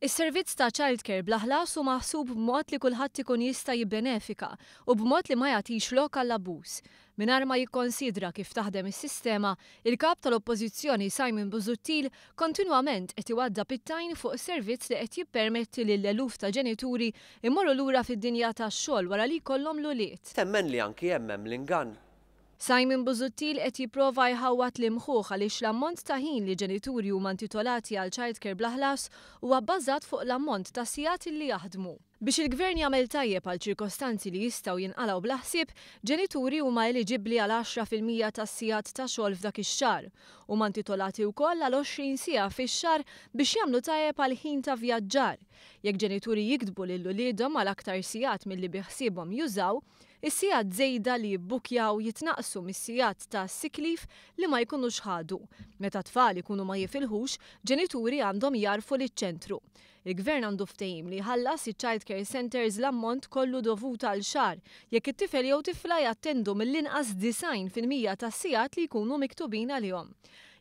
Is-servizz ta' childcare bla ħlas hu maħsub b'mod li kulħadd ikun jista' jibbenefika u b'mod li ma jagħtix lok għall-abbuż. Mingħajr ma jikkonsidra kif taħdem is-sistema, il-Kap tal-Oppożizzjoni Simon Busuttil kontinwament qed iwaddab it-tajn fuq servizz li qed jippermetti lil eluf ta' ġenituri jmorru lura fid-dinja tax-xogħol wara li jkollhom l-ulied. Temmen li anki hemm hemm l-ingann. Simon Busuttil qed jipprova jħawwad l-imħuħ għaliex l-ammont ta' ħin li ġenituri huma intitolati għal childcare bla ħlas huwa bbażat fuq l-ammont ta' sigħat li jaħdmu. Biex il-Gvern jagħmel tajjeb għal ċirkostanzi li jistgħu jinqalgħu bla ħsieb, ġenituri huma eliġibbli għal 10% tas-sigħat ta' xogħol f'dak ix-xahar. Huma intitolati wkoll għal 20 siegħa fix-xahar biex jagħmlu tajjeb għal ħin ta' vjaġġar. Jekk ġenituri jiktbu lil uliedhom għal aktar sigħat milli bi ħsiebhom jużaw, Is-sigħat żejda li jibbukkjaw jitnaqqsu mis-sigħat ta' sick leave li ma jkunux ħadu. Meta t-tfal ikunu ma jifilħux, ġenituri għandhom jgħarrfu liċ-ċentru. Il-Gvern għandu ftehim li jħallas iċ-child care centres l-ammont kollu dovut għal xahar jekk it-tifel jew tifla jattendu mill-inqas 90% tas-sigħat li jkunu miktubin għalihom.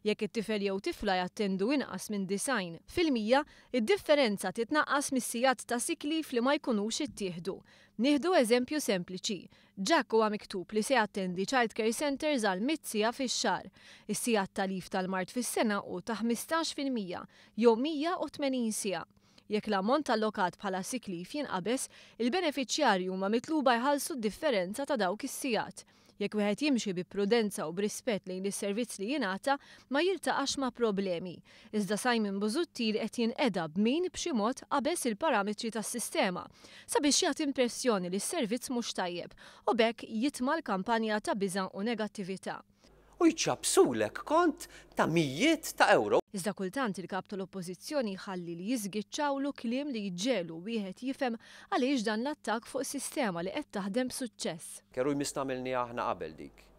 Jekk it-tifel jew tifla jattendu inqas minn 90%, id-differenza titnaqqas mis-sigħat ta' sick leave li ma jkunux ittieħdu. Nieħdu eżempju sempliċi. Jack huwa miktub li se jattendi child care centres għal 100 siegħa fix-xahar. Is-sigħat ta' leave tal-mard fis-sena hu ta' 15% jew 180 siegħa. Jekk l-ammont allokat bħala sick leave jinqabeż, il-benefiċjarji huma mitluba jħallsu d-differenza ta' dawk is-sigħat. Jekk wieħed jimxi bi prudenza u b'rispett lejn is-servizz li jingħata, ma jiltaqax ma' problemi. Iżda Simon Busuttil qed jinqeda b'min b'xi mod qabeż il-parametri tas-sistema sabiex jagħti impressjoni li s-servizz mhux tajjeb u b'hekk jitma' l-kampanja ta' biża' u negattività. U jċappsulek kont ta' mijiet ta' ewro. Iżda kultant il-Kap tal-Oppożizzjoni jħalli li jiżgiċċawlu kliem li jġegħlu wieħed jifhem għaliex dan l-attakk fuq sistema li qed taħdem b'suċċess. Keru jmissna għamilniha aħna qabel dik.